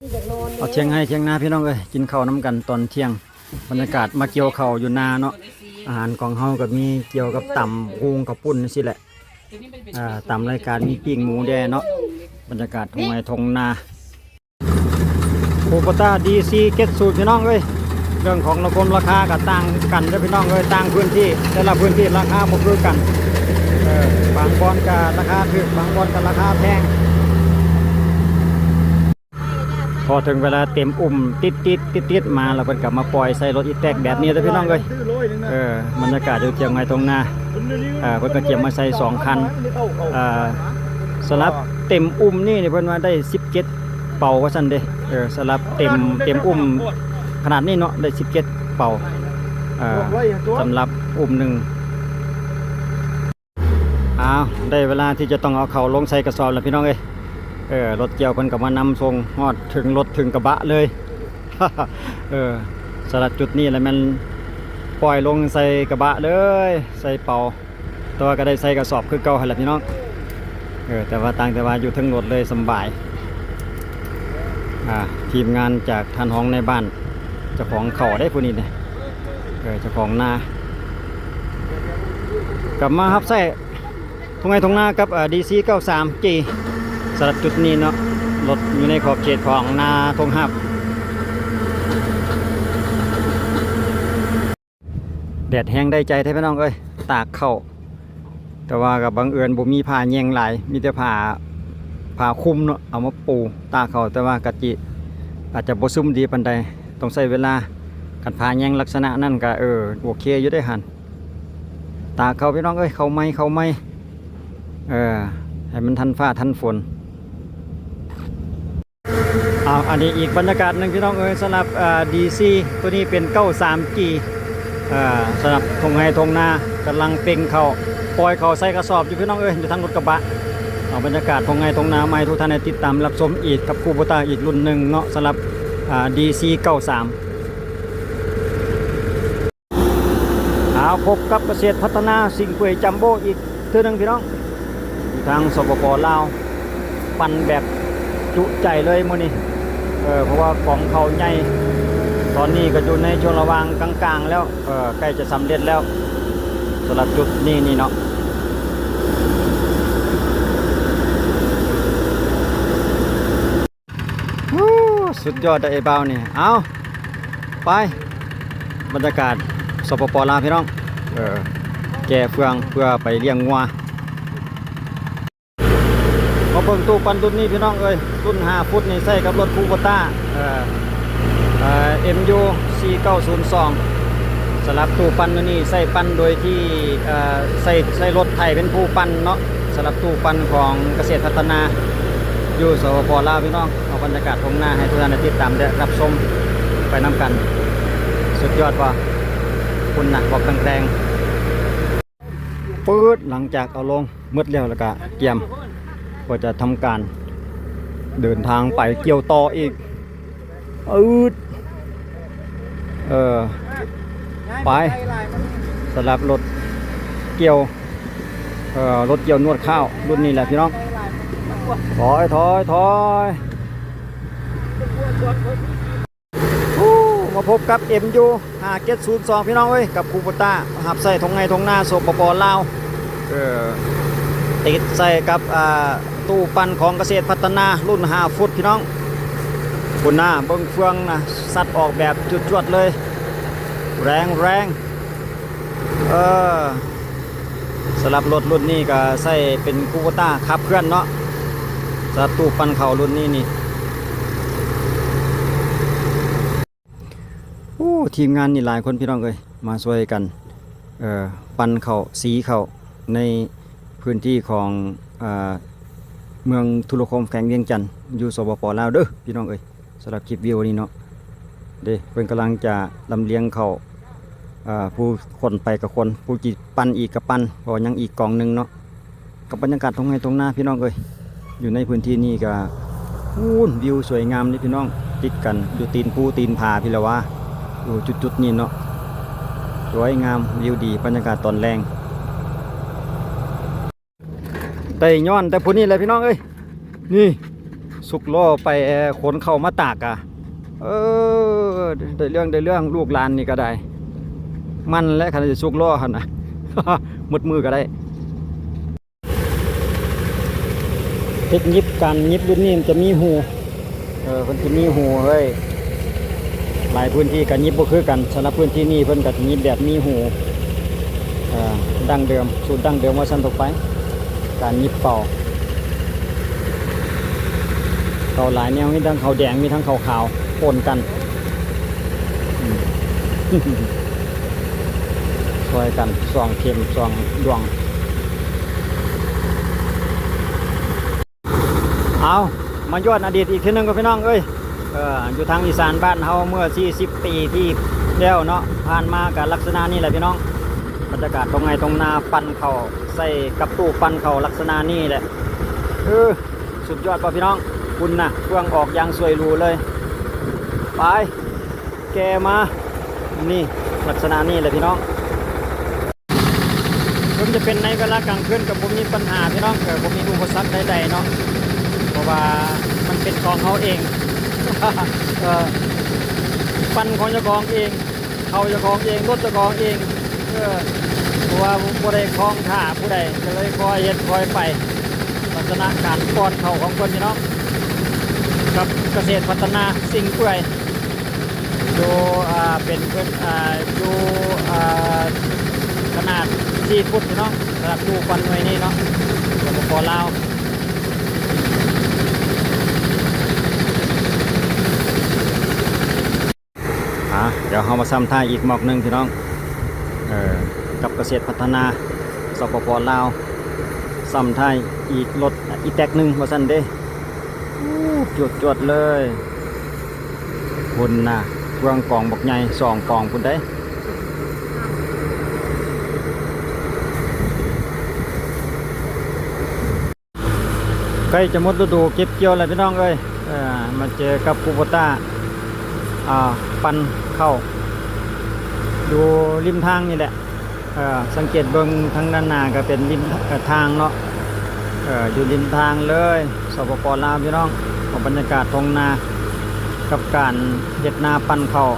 ເອົາ ຖຽງໄຮ່ຖຽງນາ ພີ່ນ້ອງເອີຍ ກິນເຂົ້ານຳກັນຕອນທ່ຽງ. ບັນຍາກາດມາກ່ຽວເຂົ້າຢູ່ນາເນາະ. ອາຫານຂອງເຮົາກໍມີກ່ຽວກັບຕຳຫຸ່ງ ເຂົ້າປຸ້ນຈັ່ງຊີ້ແຫຼະ. ອ່າ ຕາມລາຍການມີປີ້ງໝູແດ່ເນາະ. ບັນຍາກາດທົ່ງໄຮ່ທົ່ງນາ. ຄູໂບຕ້າ ດີ ສີ່ເຈັດສູນ ພີ່ນ້ອງເອີຍ. ເລື່ອງຂອງລາຄາ ລາຄາກໍຕ່າງກັນເດີ້ ພີ່ນ້ອງເອີຍ, ຕ່າງພື້ນທີ່, ແຕ່ລະພື້ນທີ່ລາຄາບໍ່ຄືກັນ. ເອີ ບາງບ່ອນກໍລາຄາຖືກ, ບາງບ່ອນກໍລາຄາແພງ. ພໍເຖິງເວລາເຕັມອຸ້ມຕິດໆ ຕິດໆມາ ແລ້ວເພິ່ນກໍມາປ່ອຍໃສ່ລົດອີແຕັກແບບນີ້ເດີ້ ພີ່ນ້ອງເອີຍ. ເອີ ບັນຍາກາດຢູ່ຖຽງໄຮ່ຖຽງນາ. ເອີ ເພິ່ນກໍກຽມມາໃສ່ສອງຄັນ. ເອີ ສຳລັບເຕັມອຸ້ມນີ້ ເພິ່ນວ່າໄດ້ສິບເຈັດເປົາວ່າຊັ້ນເດ້. ເອີ ສຳລັບເຕັມ ເຕັມອຸ້ມຂະໜາດນີ້ເນາະ ໄດ້ສິບເຈັດເປົາ. ເອີ ສຳລັບອຸ້ມໜຶ່ງ. ອ້າວ ໄດ້ເວລາທີ່ຈະຕ້ອງເອົາເຂົ້າລົງໃສ່ກະສອບແລ້ວ ພີ່ນ້ອງເອີຍ. ເອີ ລົດກ່ຽວເພິ່ນກໍມານຳສົ່ງຮອດເຖິງລົດເຖິງກະບະເລີຍ. ເອີ ສຳລັບຈຸດນີ້ລະແມ່ນປ່ອຍລົງໃສ່ກະບະເລີຍ ໃສ່ເປົາ, ແຕ່ວ່າກໍໄດ້ໃສ່ກະສອບຄືເກົ່າຫັ້ນລະ ພີ່ນ້ອງ. ເອີ ແຕ່ວ່າຕ່າງແຕ່ວ່າຢູ່ເທິງລົດເລີຍ ສຳບາຍ. ອ່າ ທີມງານຈາກທ່ານຮອງນາຍບ້ານ ເຈົ້າຂອງເຂົ້າເດ້ຜູ້ນີ້ເດ້. ເອີ ເຈົ້າຂອງນາ ກັບມາຮັບໃຊ້ທົ່ງໄຮ່ທົ່ງນາກັບ ເອີ ດີ ສີ່ເກົ້າສາມ ຈີ ສຳລັບຈຸດນີ້ເນາະ. ລົດຢູ່ໃນຂອບເຂດຂອງນາທົ່ງຮັບ. ແດດແຮງໄດ້ໃຈແທ້ ພີ່ນ້ອງເອີຍ ຕາກເຂົ້າ. ແຕ່ວ່າກໍບັງເອີນບໍ່ມີຜ້າແຍງຫຼາຍ ມີແຕ່ຜ້າ ຜ້າຄຸມເນາະ ເອົາມາປູຕາກເຂົ້າ. ແຕ່ວ່າກະຈິ ອາດຈະບໍ່ຊຶມດີປານໃດ ຕ້ອງໃຊ້ເວລາ. ຄັນຜ້າແຍງລັກສະນະນັ້ນກະ ເອີ ໂອເຄຢູ່ເດ້ຫັ້ນ. ຕາກເຂົ້າ ພີ່ນ້ອງເອີຍ ເຂົ້າໃໝ່ ເຂົ້າໃໝ່ ເອີ ໃຫ້ມັນທັນຟ້າທັນຝົນ. ອ້າວ ອັນນີ້ອີກບັນຍາກາດໜຶ່ງ ພີ່ນ້ອງເອີຍ ສຳລັບ ເອີ ດີ ສີ່ ໂຕນີ້ເປັນ ເກົ້າສາມ ຈີ ເອີ ສຳລັບທົ່ງໄຮ່ທົ່ງນາ ກຳລັງເປັ່ງເຂົ້າ ປ່ອຍເຂົ້າໃສ່ກະສອບຢູ່ ພີ່ນ້ອງເອີຍ ຢູ່ທາງລົດກະບະ. ເອົາ ບັນຍາກາດທົ່ງໄຮ່ທົ່ງນາມາໃຫ້ທຸກທ່ານໄດ້ຕິດຕາມຮັບຊົມອີກ ກັບຄູໂບຕ້າອີກລຸ້ນໜຶ່ງເນາະ ສຳລັບ ອ່າ ດີ ສີ່ເກົ້າສາມ. ເອົາ ພົບກັບກະເສດພັດທະນາ ຊິງເກຍຈັມໂບ້ ອີກເທື່ອໜຶ່ງ ພີ່ນ້ອງ. ຢູ່ທາງ ສປປ ລາວ ປັ່ນແບບຈຸໃຈເລີຍມື້ນີ້ ເອີ ເພາະວ່າກອງເຂົ້າໃຫຍ່ ຕອນນີ້ກໍຢູ່ໃນຊ່ວງລະຫວ່າງກາງໆແລ້ວ ເອີ ໃກ້ຈະສຳເລັດແລ້ວ ສຳລັບຈຸດນີ້ນີ້ເນາະ. ໂອ້ ສຸດຍອດເດ້ອ້າຍບ່າວນີ້. ເອົາ ໄປ ບັນຍາກາດ ສປປ ລາວ ພີ່ນ້ອງ. ເອີ ແກ່ເຟືອງເພື່ອໄປລ້ຽງງົວ. ມາເບິ່ງຕູ້ປັ່ນລຸ້ນນີ້ ພີ່ນ້ອງເອີຍ ລຸ້ນຫ້າຟຸດນີ້ ໃຊ້ກັບລົດຄູໂບຕ້າ ເອີ ເອີ ເອັມຢູ ສີ່ເກົ້າສູນສອງ. ສຳລັບຕູ້ປັ່ນໂຕນີ້ ໃຊ້ປັ່ນໂດຍທີ່ ເອີ ໃຊ້ ໃຊ້ລົດໄຖເປັນຜູ້ປັ່ນເນາະ. ສຳລັບຕູ້ປັ່ນຂອງກະເສດພັດທະນາ ຢູ່ ສປປ ລາວ ພີ່ນ້ອງ. ເອົາບັນຍາກາດທົ່ງນາໃຫ້ທຸກທ່ານໄດ້ຕິດຕາມ ແລະ ຮັບຊົມໄປນຳກັນ. ສຸດຍອດບໍ່? ພຸ້ນນະ ບັກແດງໆ. ປຶດ ຫຼັງຈາກເອົາລົງໝົດແລ້ວ ແລ້ວກະກຽມ ກໍຈະທຳການເດີນທາງໄປກ່ຽວຕໍ່ອີກ. ອືດ ເອີ ໄປ ສຳລັບລົດກ່ຽວ ເອີ ລົດກ່ຽວນວດຂ້າວລຸ້ນນີ້ແຫຼະ ພີ່ນ້ອງ. ຖອຍ ຖອຍ ຖອຍ. ໂອ້ ມາພົບກັບ ເອັມຢູ ຫ້າເຈັດສູນສອງ ພີ່ນ້ອງເອີຍ ກັບຄູໂບຕ້າ ຮັບໃຊ້ທົ່ງໄຮ່ທົ່ງນາ ສປປ ລາວ. ເອີ ຕິດໃສ່ກັບ ອ່າ ຕູ້ປັ່ນຂອງກະເສດພັດທະນາ ລຸ້ນຫ້າຟຸດ ພີ່ນ້ອງ. ພຸ້ນນະ ເບິ່ງເຟືອງນະ ສັດອອກແບບຈວດໆເລີຍ ແຮງໆ. ເອີ ສຳລັບລົດລຸ້ນນີ້ກໍໃຊ້ເປັນຄູໂບຕ້າຂັບເຄື່ອນເນາະ ສຳລັບຕູ້ປັ່ນເຂົ້າລຸ້ນນີ້ນີ້. ໂອ້ ທີມງານນີ້ຫຼາຍຄົນ ພີ່ນ້ອງເອີຍ ມາຊ່ວຍກັນ ເອີ ປັ່ນເຂົ້າ ສີເຂົ້າ ໃນພື້ນທີ່ຂອງ ເອີ ເມືອງທຸລະຄົມ ແຂວງວຽງຈັນ ຢູ່ ສປປ ລາວ ເດີ້ ພີ່ນ້ອງເອີຍ. ສຳລັບຄລິບວິວນີ້ເນາະ ເດ້ ເພິ່ນກຳລັງຈະລຳລຽງເຂົ້າ ເອີ ຜູ້ຄົນໄປກໍຄົນ ຜູ້ຈິປັ່ນອີກກໍປັ່ນ ເພາະວ່າຍັງອີກກອງໜຶ່ງເນາະ. ກັບບັນຍາກາດທົ່ງໄຮ່ທົ່ງນາ ພີ່ນ້ອງເອີຍ ຢູ່ໃນພື້ນທີ່ນີ້ກໍ ພຸ້ນ ວິວສວຍງາມເດ້ ພີ່ນ້ອງ ຕິດກັນຢູ່ຕີນພູຕີນຜາພີ້ລະວ່າ ຢູ່ຈຸດໆນີ້ເນາະ ສວຍງາມ ວິວດີ ບັນຍາກາດຕອນແລງ. ໄດ້ຍ້ອນແຕ່ຜູ້ນີ້ແຫຼະ ພີ່ນ້ອງເອີຍ ນີ້ ຊຸກລໍ້ໄປຂົນເຂົ້າມາຕາກກະ ເອີ ໄດ້ເລື່ອງ ໄດ້ເລື່ອງ ລູກຫຼານນີ້ກະໄດ້ ມັນແຫຼະ ຄັນຊິຊຸກລໍ້ຫັ້ນນະ ໝົດມື້ກະໄດ້. ເຮັດຫຍິບ ການຫຍິບລຸ້ນນີ້ມັນຈະມີຮູ ເອີ ເພິ່ນຊິມີຮູເລີຍ. ຫຼາຍພື້ນທີ່ກະຫຍິບບໍ່ຄືກັນ, ສຳລັບພື້ນທີ່ນີ້ເພິ່ນກະຈະຫຍິບແບບມີຮູ ເອີ ດັ້ງເດີມ ສູດດັ້ງເດີມວ່າຊັ້ນເຖາະໄປ. ການຫຍິບເປົາ ເຂົ້າຫຼາຍແນວ ມີທັງເຂົ້າແດງ ມີທັງເຂົ້າຂາວ ປົນກັນ ອືມ ຊ່ວຍກັນສ່ອງເຂັມສ່ອງດວງ. ເອົາ ມາຍ້ອນອະດີດອີກເທື່ອໜຶ່ງກ່ອນ ພີ່ນ້ອງເອີຍ. ເອີ ຢູ່ທາງອີສານບ້ານເຮົາເມື່ອສີ່ສິບປີທີ່ແລ້ວເນາະ ຜ່ານມາກະລັກສະນະນີ້ແຫຼະ ພີ່ນ້ອງ. ບັນຍາກາດທົ່ງໄຮ່ທົ່ງນາ ປັ່ນເຂົ້າ ໃສ່ກັບຕູ້ປັ່ນເຂົ້າລັກສະນະນີ້ແຫຼະ. ເອີ ສຸດຍອດບໍ່ ພີ່ນ້ອງ? ພຸ້ນນະ ເຟືອງອອກຢ່າງສວຍຫຼູເລີຍ. ໄປ ແກ່ມາ ນີ້ ລັກສະນະນີ້ແຫຼະ ພີ່ນ້ອງ. ເຖິງຈະເປັນໃນເວລາກາງຄືນກະບໍ່ມີບັນຫາ ພີ່ນ້ອງ, ກະບໍ່ມີອຸປະສັກໃດໆເນາະ ເພາະວ່າມັນເປັນຂອງເຮົາເອງ ເອີ ປັ່ນຂອງເຈົ້າຂອງເອງ ເຂົ້າເຈົ້າຂອງເອງ ລົດເຈົ້າຂອງເອງ ເອີ ເພາະວ່າບໍ່ໄດ້ຄອງຖ້າຜູ້ໃດ ກະເລີຍຄ່ອຍເຮັດຄ່ອຍໄປ. ລັກສະນະການປ້ອນເຂົ້າຂອງເພິ່ນ ພີ່ນ້ອງ ກັບກະເສດພັດທະນາ ຊິງເປື່ອຍ ຢູ່ ອ່າ ເປັນເພິ່ນ ອ່າ ຢູ່ ອ່າ ຂະໜາດສີ່ຟຸດ ພີ່ນ້ອງ ສຳລັບຕູ້ປັ່ນໜ່ວຍນີ້ເນາະ ສປປ ລາວ. ອ່າ ດຽວເຮົາມາຊ້ຳທ້າຍອີກໝອກໜຶ່ງ ພີ່ນ້ອງ ເອີ ກັບກະເສດພັດທະນາ ສປປ ລາວ ຊ້ຳທ້າຍອີກລົດອີແຕັກໜຶ່ງວ່າຊັ້ນເດ້. ໂອ້ ຈວດໆເລີຍ ພຸ້ນນະ ເຟືອງກອງບັກໃຫຍ່ ສອງກອງພຸ້ນເດ້. ໃກ້ຈະໝົດລະດູເກັບກ່ຽວແລ້ວ ພີ່ນ້ອງເອີຍ. ເອີ ມາເຈີກັບຄູໂບຕ້າ ອ່າ ປັ່ນເຂົ້າ ຢູ່ລິມທາງນີ້ແຫຼະ. ເອີ ສັງເກດເບິ່ງທາງດ້ານໜ້າກະເປັນລິມ ເອີ ທາງເນາະ ເອີ ຢູ່ລິມທາງເລີຍ ສປປ ລາວ ພີ່ນ້ອງ. ເອົາບັນຍາກາດທົ່ງນາ ກັບການເຮັດນາປັ່ນເຂົ້າ